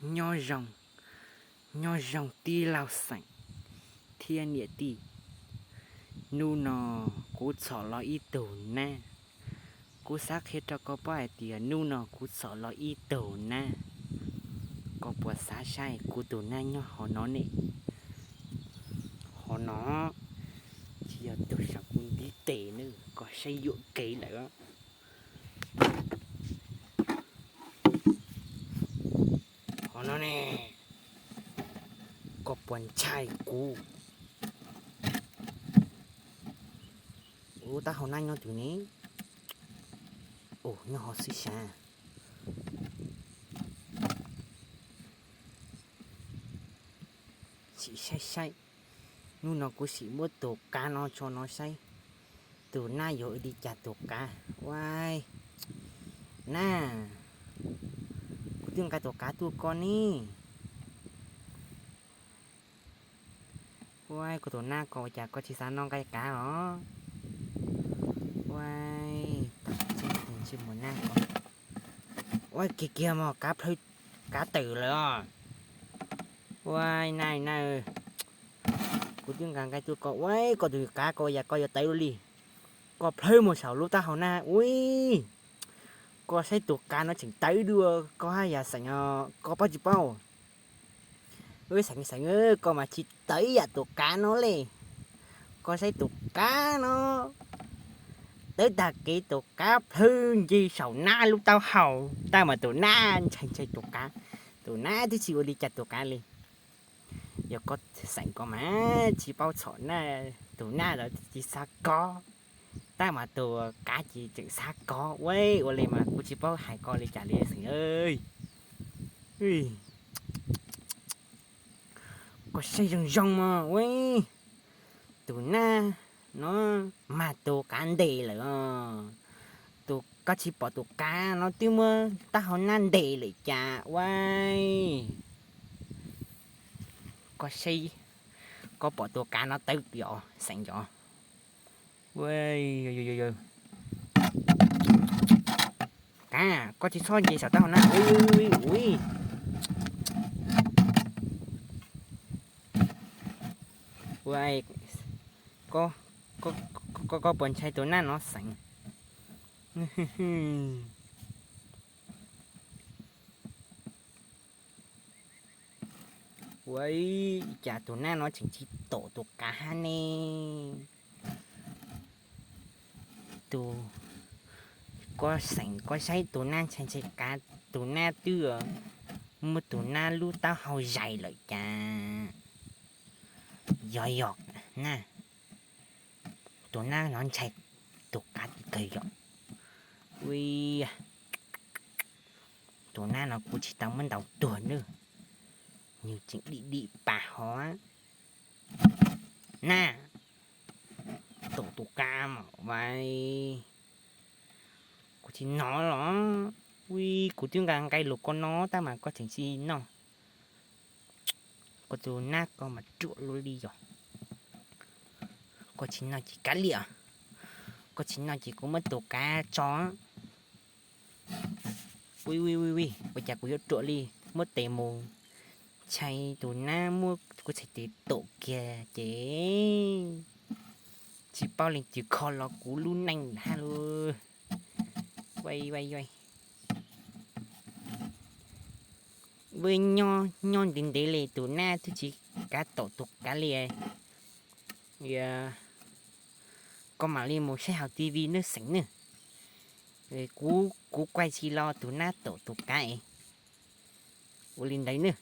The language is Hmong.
Nyob zoo, nyob zoo tij laug Xeem thiab niam tij. Hnub no kuv txhom los ib tug nab. Kuv xav qhia rau koj paub hais tias hnub no kuv txhom los ib tug nab. Koj puas xav saib kuv tus nab nyob hauv no ne? Hauv no, tsis yog tus saum kuv ntiv tes na, koj saib yuam kev lawm. Hauv no ne, koj puas ntshai kuv? Lub taub hau nab nyob twg ne? Ua, nyob hauv xwb sas. Sim saib saib, hnub no kuv sim muab tus kav no tso no saib, tus nab yuav ua li cas tus kav. Ua, nab, kuv twb nqa tus kav tuaj koj ne. Ua, kuv tus nab, koj ua cas koj tsis xav noj nqaij kav os? Ua, tsis mus nab ko. Ua, kiag kiag mog, kav plhawv, kav tawm lawm os. Ua, nab, nab, kuv twb nqa nqaij tuaj koj, ua, koj tus kav ko ua cas koj yuav tawv li? Koj plhawv mus saum lub taub hau nab, ua, koj saib tus kav no tseem tawv dua, koj haj yam Xeem os, koj paub tsis paub? Ua, Xeem, Xeem, koj mas tsis tawv ib yam tus kav no li. Koj saib tus kav no, tawv tag kev, tus kav plhawv nce saum nab lub taub hau, tab mas tus nab ntshai ntshai tus kav, tus nab twb tsis ua li cas tus kav li. Yog koj Xeem ko mas tsis paub txhom nab, tus nab los tsis xav kov, tab mas tus kav ces tseem xav kov. Ua, ua li mas kuv tsis paub hais koj li cas li Xeem. Koj saib zoo zoo mog, ua, tus nab no mas tus kav ntes lawm os. Tus, koj tsis pom tus kav no twb muab taub hau nab ntes lawm cas ua. Koj saib, koj pom tus kav no tawv yom Xeem yom? Kav, koj tsis txhob nce saum taub hau nab. Ui, ui, ui, ui. Ua, koj, koj, koj puas ntshai tus nab no Xeem? Ua, cas tus nab no tseem tsis tom tus kav hab ne? Tus, koj Xeem koj saib tus nab ntshai ntshai kav, tus nab twb muab tus nab lub taub hau zais lawm cas. Yog yog na, tus nab no ntshai tus kav kawg yom. Ua, tus nab no kuv tsis tau muab ntaus tuag nawb, nws tseem dim dim pas hov. Nab, tom tus kav mas vais, kuv tsis noj los. Ua, kuv twb nqa nqaij los koj no tab mas koj tseem tsis noj. Koj tus nab ko mas ruam luaj li yog. Koj tsis noj ces kav liam, koj tsis noj ces kuv muab tus kav tso. Ui, ui, ui, ua cas kuv yuav ruam li, muab tes mus ntshai tus nab, muab kuv txhais tes tom kiag ces tsis paub leej twg kho los kuv lub neej hab lauj. Ua, ua, ua, ua, nyob ntev ntev li tus nab twb tsis kav tom tus kav li. Koj mam li mus saib hauv T V nawb Xeem nawb. Kuv, kuv kuaj tsis los tus nab tom tus kav es. Ua li ntawd nawb.